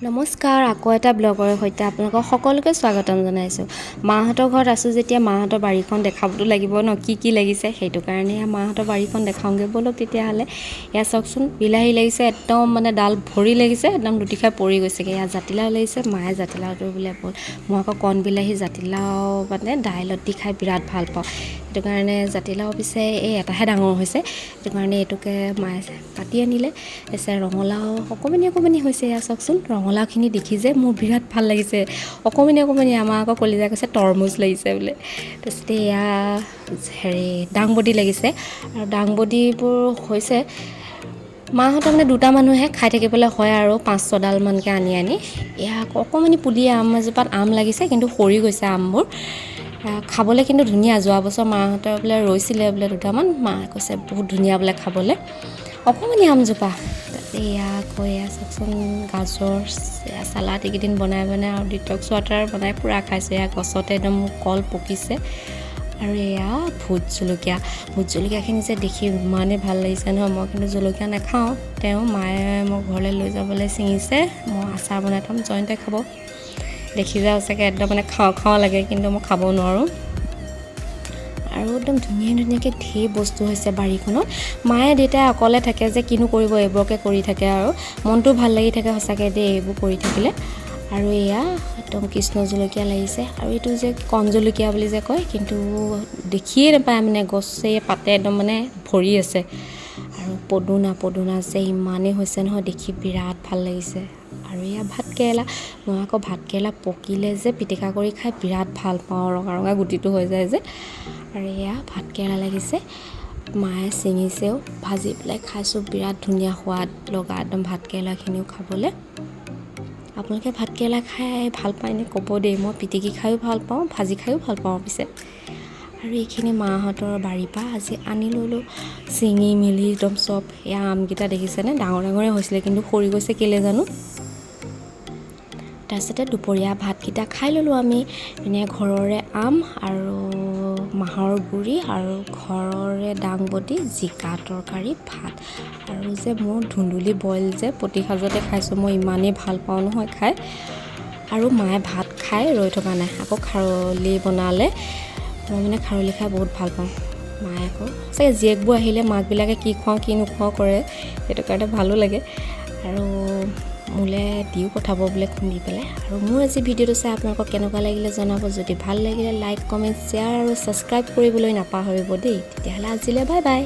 নমস্কাৰ, আকৌ এটা ব্লগৰ সৈতে আপোনালোকক সকলোকে স্বাগতম জনাইছোঁ। মাহঁতৰ ঘৰত আছোঁ যেতিয়া মাহঁতৰ বাৰীখন দেখাবতো লাগিব ন, কি কি লাগিছে। সেইটো কাৰণে মাহঁতৰ বাৰীখন দেখাওঁগৈ ব'লক তেতিয়াহ'লে। এয়া চাওকচোন, বিলাহী লাগিছে, একদম মানে ডাল ভৰি লাগিছে, একদম লুটি খাই পৰি গৈছেগৈ। এয়া জাতিলাও লাগিছে। মায়ে জাতিলাওটো বোলে বহুত, মই আকৌ কণ বিলাহী জাতিলাও মানে দাইলত দি খাই বিৰাট ভাল পাওঁ। সেইটো কাৰণে জাতিলাও পিছে এই এটাহে ডাঙৰ হৈছে, সেইটো কাৰণে এইটোকে মায়ে কাটি আনিলে। তাৰপিছত ৰঙালাও অকণমানি অকণমানি হৈছে। এয়া চাওকচোন, ৰঙালাওখিনি দেখি যে মোৰ বিৰাট ভাল লাগিছে, অকণমানি অকণমানি। আমাৰ আকৌ কলিজা কৈছে তৰমুজ লাগিছে বোলে। তাৰপিছতে এয়া হেৰি দাংবডি লাগিছে আৰু দাংবডিবোৰ হৈছে। মাহঁতৰ মানে দুটা মানুহে খাই থাকিবলৈ হয় আৰু পাঁচ ছডালমানকৈ আনি আনি। এয়া আকৌ অকণমানি পুলি আম এজোপাত আম লাগিছে, কিন্তু সৰি গৈছে আমবোৰ। খাবলৈ কিন্তু ধুনীয়া। যোৱা বছৰ মাহঁতৰ বোলে ৰৈছিলে বোলে দুটামান, মায়ে কৈছে বহুত ধুনীয়া বোলে খাবলৈ, অকণমানি আমজোপা। এয়া আকৌ এয়া চাওকচোন, গাজৰ, এয়া চালাড এইকেইদিন বনাই বনাই আৰু ডিটক্স ৱাটাৰ বনাই পূৰা খাইছোঁ। এয়া গছতে একদম কল পকিছে। আৰু এয়া ভোট জলকীয়া। ভোট জলকীয়াখিনি যে দেখি ইমানেই ভাল লাগিছে নহয়। মই কিন্তু জলকীয়া নাখাওঁ, তেওঁ মায়ে মোক ঘৰলৈ লৈ যাবলৈ ছিঙিছে। মই আচাৰ বনাই থ'ম, জইণ্টে খাব। দেখি যাওঁ চাগে একদম মানে খাওঁ খাওঁ লাগে, কিন্তু মই খাব নোৱাৰোঁ। আৰু একদম ধুনীয়া ধুনীয়াকৈ ঢেৰ বস্তু হৈছে বাৰীখনত। মায়ে দেউতাই অকলে থাকে যে, কিনো কৰিব, এইবোৰকে কৰি থাকে আৰু মনটো ভাল লাগি থাকে সঁচাকৈ দেই এইবোৰ কৰি থাকিলে। আৰু এয়া একদম কৃষ্ণ জলকীয়া লাগিছে। আৰু এইটো যে কণ জলকীয়া বুলি যে কয়, কিন্তু দেখিয়ে নাপায়, মানে গছে পাতে একদম মানে ভৰি আছে। আৰু পদুনা, পদুনা যে ইমানেই হৈছে নহয়, দেখি বিৰাট ভাল লাগিছে। আৰু এয়া ভাতকেৰেলা। মই আকৌ ভাতকেৰেলা পকিলে যে পিটিকা কৰি খাই বিৰাট ভাল পাওঁ, ৰঙা ৰঙা গুটিটো হৈ যায় যে। আৰু এয়া ভাতকেৰেলা লাগিছে, মায়ে ছিঙিছেও, ভাজি পেলাই খাইছোঁ, বিৰাট ধুনীয়া সোৱাদ লগা একদম ভাতকেৰেলাখিনিও খাবলৈ। আপোনালোকে ভাতকেৰেলা খাই ভাল পায়নে ক'ব দেই। মই পিটিকি খায়ো ভাল পাওঁ, ভাজি খায়ো ভাল পাওঁ পিছে। আৰু এইখিনি মাহঁতৰ বাৰীৰ পৰা আজি আনি ল'লোঁ ছিঙি মেলি একদম চব। এয়া আমকেইটা দেখিছেনে, ডাঙৰ ডাঙৰে হৈছিলে কিন্তু সৰি গৈছে কেলৈ জানো। তাৰপিছতে দুপৰীয়া ভাতকেইটা খাই ল'লোঁ আমি। এনে ঘৰৰে আম আৰু মাহৰ গুড়ি আৰু ঘৰৰে দাংবডি, জিকা তৰকাৰী, ভাত। আৰু যে মোৰ ধুন্দুলি বইল যে প্ৰতি সাজতে খাইছোঁ মই, ইমানেই ভাল পাওঁ নহয় খাই। আৰু মায়ে ভাত খাই ৰৈ থকা নাই, আকৌ খাৰলি বনালে। মই মানে খাৰলি খাই বহুত ভাল পাওঁ। মায়ে আকৌ চাগে জীয়েকবোৰ আহিলে মাকবিলাকে কি খুৱাওঁ কি নোখুৱাওঁ কৰে, সেইটো কাৰণে ভালো লাগে। আৰু মোলৈ দিও পঠাব বোলে খুন্দি পেলাই। আৰু মোৰ আজি ভিডিঅ'টো চাই আপোনালোকক কেনেকুৱা লাগিলে জনাব। যদি ভাল লাগিলে লাইক, কমেণ্ট, শ্বেয়াৰ আৰু ছাবস্ক্ৰাইব কৰিবলৈ নাপাহৰিব দেই। তেতিয়াহ'লে আজিলৈ বাই বাই।